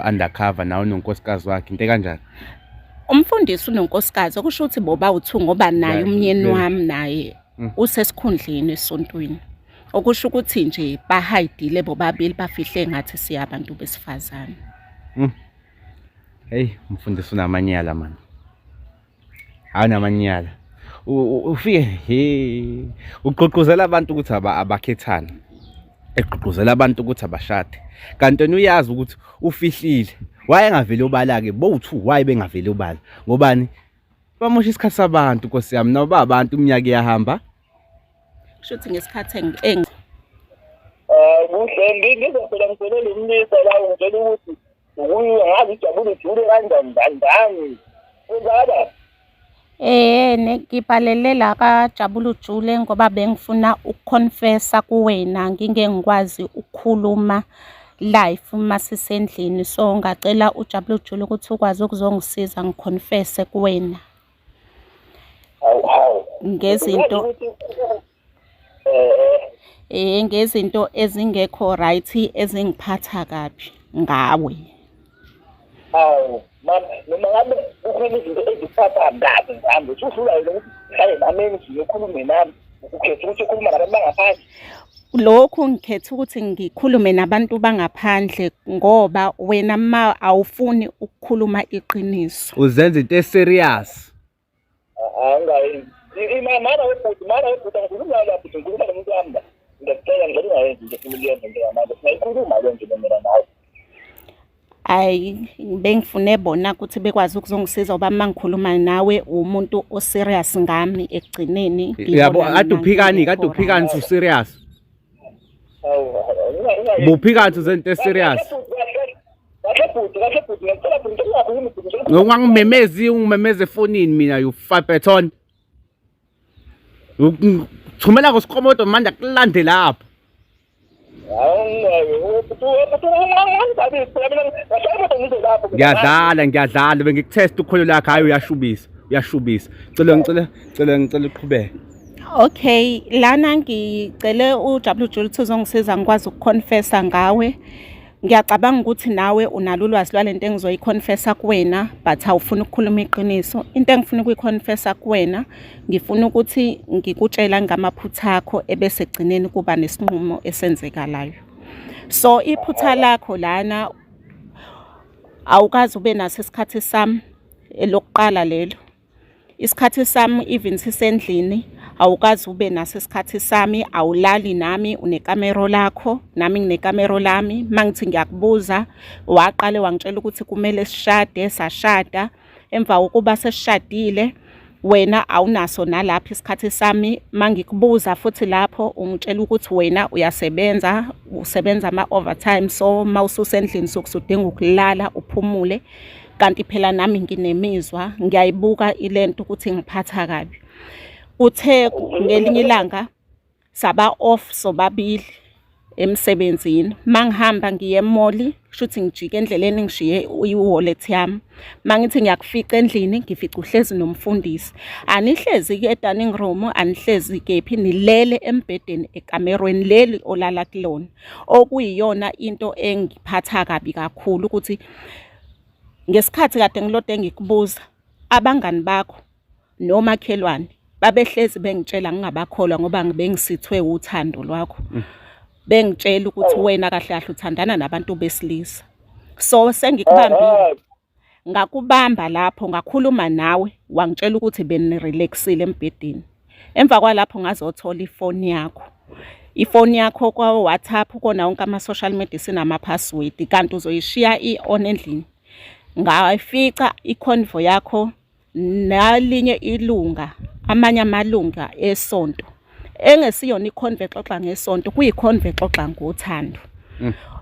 undercover nawe nonkosikazi wakhe into ekanjani? Umfundisi unonkosikazi okusho ukuthi boba u-two ngoba naye umyeni wami naye usesikhundleni esontweni. Okusho ukuthi nje bahayidile bobabili bafihle ngathi siyabantu besifazane. Hey, umfundisi unamanyala man. Hayi namanyala. Ufike he ugqugquzela abantu ukuthi abakhethane. Egqugquzela abantu ukuthi abashade. Kanti wena uyazi ukuthi ufihlile. Wayengaveli obala-ke bowu-two why bengaveli obala? Ngobani? Bamosha isikhathi sabantu Nkosi yami nabo ba abantu iminyaka iyahamba. Kusho ukuthi ngesikhathi Kuhle ngizophela ngitshele umlisa la ungitshela ukuthi ukuyiwe ngazi ujabule ujule kanjani njani. Kwenzakala? Ngibhalele la kaJabula Ujule ngoba bengifuna ukuconfessa kuwena ngingeke ngikwazi ukukhuluma live uma sisendlini. So ngacela uJabula Ujule ukuthi ukwazi ukuzongisiza ngiconfesse kuwena. Hawu hawu. Ngezinto ngezinto ezingekho right ezingiphatha kabi ngawe. Hawu, mama, noma ngabe kukhona izinto ezikuphatha kabi ngami, usuhlula yena ukuthi hlale nami endlini ukhulume nami, ukhetha ukuthi ukhuluma nabantu bangaphandle. Lokhu ngikhetha ukuthi ngikhulume nabantu bangaphandle ngoba wena ma awufuni ukukhuluma iqiniso. Uzenza into eserious. Angayenzi. Mara webhuti, mara webhuti, angikhulumi nawe lapho, ngikhuluma nomuntu wami la. Ngiyacela ngicela ungayenzi into efuna ukuyenza njengamanje. Singayikhuluma le nto mina nawe. Ayi, bengifune bona ukuthi bekwazi ukuzongisiza ngoba uma ngikhuluma nawe umuntu oserious ngami ekugcineni. Yabo kade uphikani, kade uphikani su serious. Buphikani uzenza into eserious. Kahle bhuti, kahle bhuti, ngiyacela bhuti, ngicela ungakhulumi bhuti, ngicela Ungangimemezi, ungimemeze efonini mina you fabeton. Thumela ngosikomodo manje akulande lapho. Ngiyadlala, ngiyadlala bengikutest ukholo lakhe hayi uyashubisa, uyashubisa. Cela ngicela cela ngicela uqhubeke. Okay, lana ngicele uJabula Ujule ukuthi uzongisiza ngikwazi ukuconfessa ngawe. Ngiyacabanga ukuthi nawe unalo ulwazi lwalento engizoyiconfessa kuwena but awufuni ukukhuluma iqiniso. Into engifuna ukuyiconfessa kuwena ngifuna ukuthi ngikutshela ngamaphutha akho ebese egcineni kuba nesinqumo esenzekalayo. So iphutha lakho lana awukazi ube naso isikhathi sami elokuqala lelo. Isikhathi sami even sisendlini awukazi ube naso isikhathi sami, awulali nami unekamero lakho nami nginekamero lami. Mangithi ngiyakubuza waqale wangitshela ukuthi kumele sishade, sashada. Emva kokuba sesishadile wena awunaso nalapho isikhathi sami. Mangikubuza futhi lapho ungitshela ukuthi wena uyasebenza, usebenza ama-overtime, so mawususendlini suke usudinga ukulala uphumule. Kanti phela nami nginemizwa, ngiyayibuka ilento ukuthi ngiphatha kabi. Uthe ngelinye ilanga saba off sobabili emsebenzini. Mangihamba ngiye emoli, kushuthi ngijike endleleni ngishiye i-wallet yami. Mangithi ngiyakufica endlini, ngifica uhlezi nomfundisi. Anihlezi-ke e-dining room, anihlezi kephi, nilele embhedeni ekamerweni leli olala kulona. Okuyiyona into engiphatha kabi kakhulu ukuthi ngesikhathi kade ngilode ngikubuza abangani bakho nomakhelwane babehlezi bengitshela ngingabakholwa ngoba bengisithwe uthando lwakho. Bengitshela ukuthi wena kahle kahle uthandana nabantu besilisa. So sengikubambile, ngakubamba lapho ngakhuluma nawe wangitshela ukuthi benirelaxile embhedeni. Emva kwalapho ngazothola ifoni yakho. Ifoni yakho kwa-WhatsApp kona wonke ama-social media sinama-password kanti uzoyishiya i-on endlini. Ngayifica ikhonvo yakho nalinye ilunga, amanye amalunga esonto engesiyona ikhonvo exoxa ngesonto, kuyikhonvo exoxa ngothando.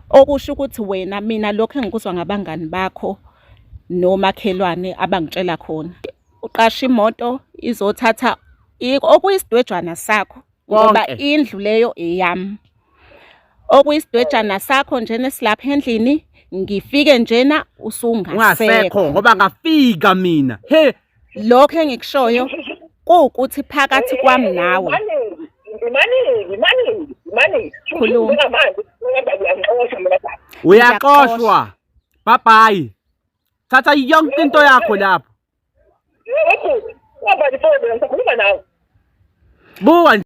Okusho ukuthi wena mina lokho engikuzwa ngabangani bakho nomakhelwane abangitshela khona. Uqashe imoto izothatha okuyisidwejwana sakho ngoba indlu leyo eyami. Okuyisidwejana sakho njena esilapha endlini, ngifike njena usungasekho ngoba ngafika mina. He, lokho engikushoyo kuwukuthi phakathi kwami nawe. Khuluma. Uyaxoshwa. Bye bye. Thatha yonke into yakho lapho. Yebo, bhuti. Ungavali ifoni, ngisakhuluma nawe. Buka.